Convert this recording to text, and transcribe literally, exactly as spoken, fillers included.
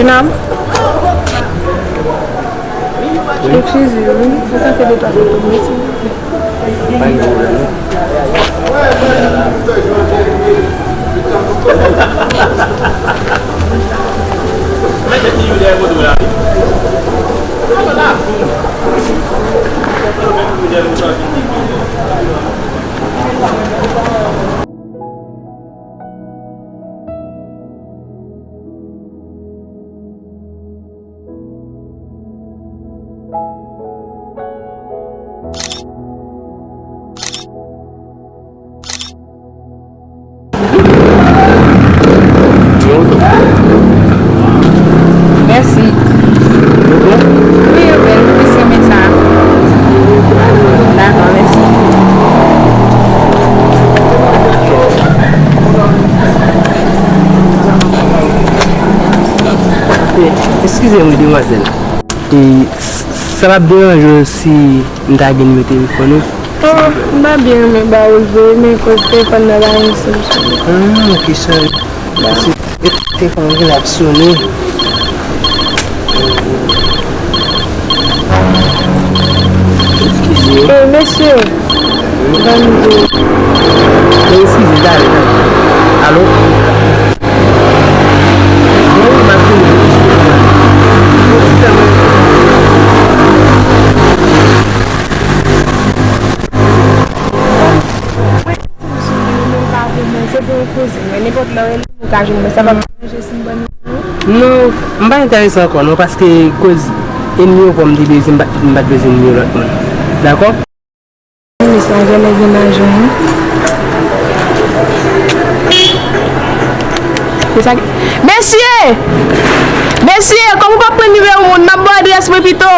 Nab. Eskize, wi. Mwen ka fè de twa foto, mèsi. Pa gen pwoblèm, non. Mete ti jou dèyè poto la, wi. Mèsi. Wi, yo bèl. Plis renmen sa. Dakò, mèsi. Eskize m, wi, demwazèl. E, s- sa p ap deranje w si m ta gen nimewo telefòn ou? Oh, m pa byen renmen ba ou l vre, men kote telefòn nan ba m isi. Ah, ok, sorry. Ba. Paske telefòn mwen ap sonnen. Eskize. Eh, mesye. Ban m di. Eskize, talè, talè. Alo? Non, m pa enterese ankò non, paske koz e nimewo pa m te bezwen, m pa, m pa t bezwen nimewo lòt moun. Dakò? Minis la genlè gen lajan, wi. Se sa ki, mesye! Mesye, kòm ou p ap pran nimewo moun, m ap ba w adrès mwen pito.